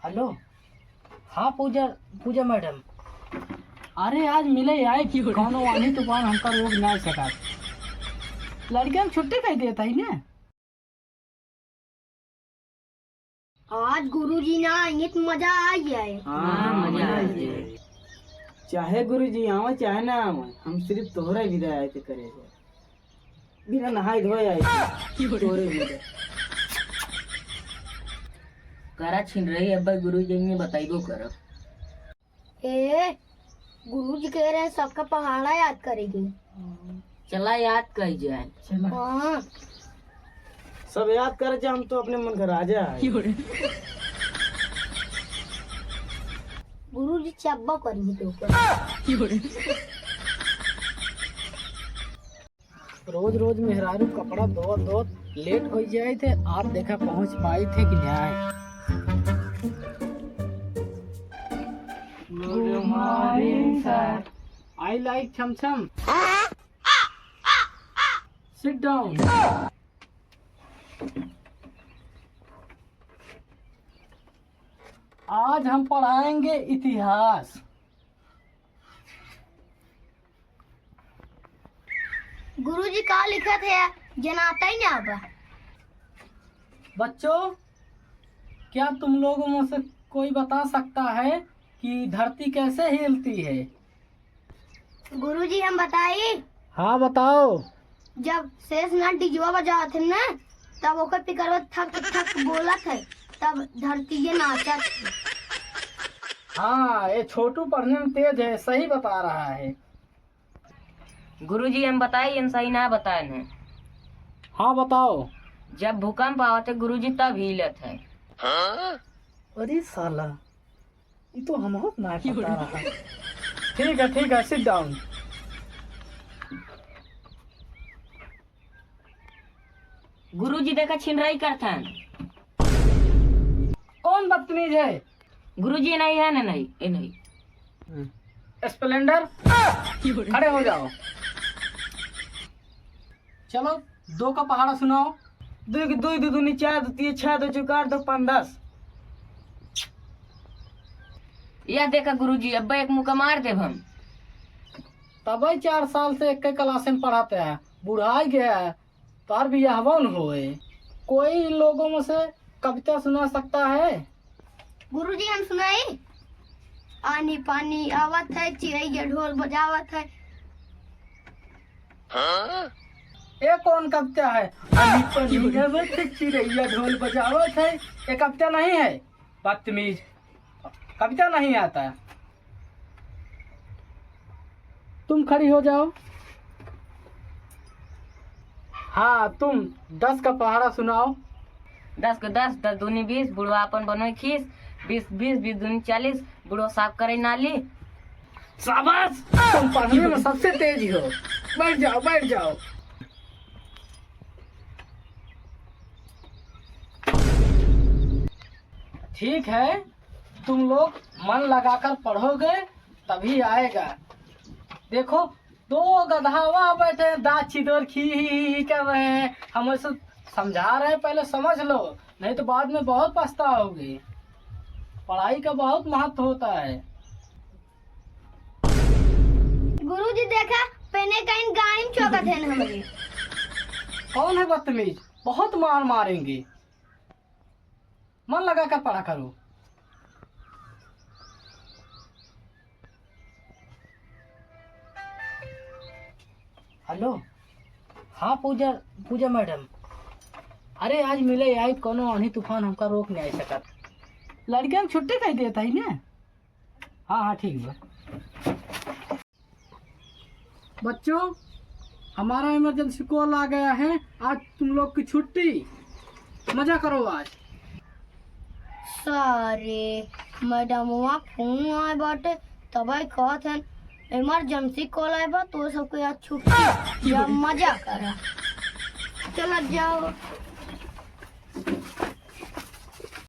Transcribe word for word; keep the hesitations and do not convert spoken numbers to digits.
हेलो, हाँ पूजा, पूजा मैडम, अरे आज मिले आए कि कौनो आंधी तूफान हमका रोक ना सका। लड़कियन छुट्टी कह देता ही ना। आज गुरुजी ना आएंगे तो मजा आ जाए। हाँ, मजा आ जाए। चाहे गुरुजी आवे चाहे ना आवे, हम सिर्फ तोहरा विदा आए के करे हैं। बिना नहाए धोए आए थे, तोहरे विदा। करा छिनरई, अब्बा गुरुजी ने बताइबो करब। ए, गुरुजी कह रहे हैं सबका पहाड़ा याद करेगी। चला याद कर जाए। चला। हाँ। सब याद करे जे हम तो अपने मन का राजा है। गुरुजी चब्बा करेंगे तो। रोज रोज मेहरारू कपड़ा धोत धोत लेट हो जाए थे, आज देखा पहुँच पाई थे कि नहीं। Good morning, sir. I like छम छम। Sit down. आज हम पढ़ाएंगे इतिहास। गुरुजी का लिखत है, जनाता ही ना बा। बच्चों, क्या तुम लोगों में से कोई बता सकता है कि धरती कैसे हिलती है? गुरुजी, हम बताई? हाँ, बताओ। जब शेषनाग डिजवा बजावत है ना, तब ओकर पिकरवा थक थक बोलत है, तब धरती ये नाचत है। हाँ, ये छोटू पढ़ने में तेज है, सही बता रहा है। गुरुजी, हम बताई, हम सही ना बताए हैं। हाँ, बताओ। जब भूकंप आवत है गुरुजी, तब हिलत है। अरे साला, ये तो हम ना पता रहा। ठीक है, ठीक है, sit down। गुरुजी देखा छिनराई करथन। कौन बदतमीज है? गुरुजी नहीं है ना, नहीं, ये नहीं। स्प्लेंडर, खड़े हो जाओ। चलो, दो का पहाड़ा सुनाओ। दो की दो, दो दूनी चार, दो तीन छह, दो चौकार दो पाँच दस। यह देखा गुरुजी, अब्बा एक मुक्का मार देब हम। तबे चार साल से एक क्लास में पढ़ाते हैं, बुढ़ाई गया है, तोहर बियाहवा न होए। कोई इन लोगों में से कविता सुना सकता है? गुरुजी, हम सुनाई? आनी पानी आवत है, चिड़ैया ढोल बजावत है। हाँ? ये कौन कविता है? आनी पानी आवत है, चिड़ैया ढोल बजावत है। ये कविता नहीं है, बदतमीज। कविता नहीं आता। तुम खड़ी हो जाओ। हाँ, तुम दस का पहाड़ा सुनाओ। दस के दस, दस दूनी बीस, बुढ़वा अपन बनो खीस, बीस, बीस, बीस दूनी चालीस, बुढ़वा साफ करे नाली। शाबाश, तुम पढ़ने में सबसे तेज हो। बैठ जाओ, बैठ जाओ। ठीक है, तुम लोग मन लगाकर पढ़ोगे तभी आएगा। देखो, दो गधावा बैठे हैं, दाँत चिदोर खी ही ही ही कर रहे हैं। हम उसे समझा रहे हैं, पहले समझ लो, नहीं तो बाद में बहुत पछताओगे। पढ़ाई का बहुत महत्व होता है। गुरुजी देखा, पेने कहीं गाड़ी में चौकत है ना हमारे। कौन है बदतमीज? बहुत मार मारेंगे। मन लगा कर पढ़ा करो। हेलो, हाँ पूजा, पूजा मैडम, अरे आज मिले आई, कोनो आंधी तूफान हमका रोक नहीं आई सकत। लड़कियन छुट्टी कह देता ही ना। हाँ, हाँ, ठीक बा। बच्चों, हमारा इमरजेंसी कॉल आ गया है, आज तुम लोग की छुट्टी, मजा करो आज। सारे मैडमवा फोन आए बाटे, तबे कहत हन इमरजेंसी कॉल आए बा, तो सबके आज छुट्टी, जा मजा करा। चला जाओ।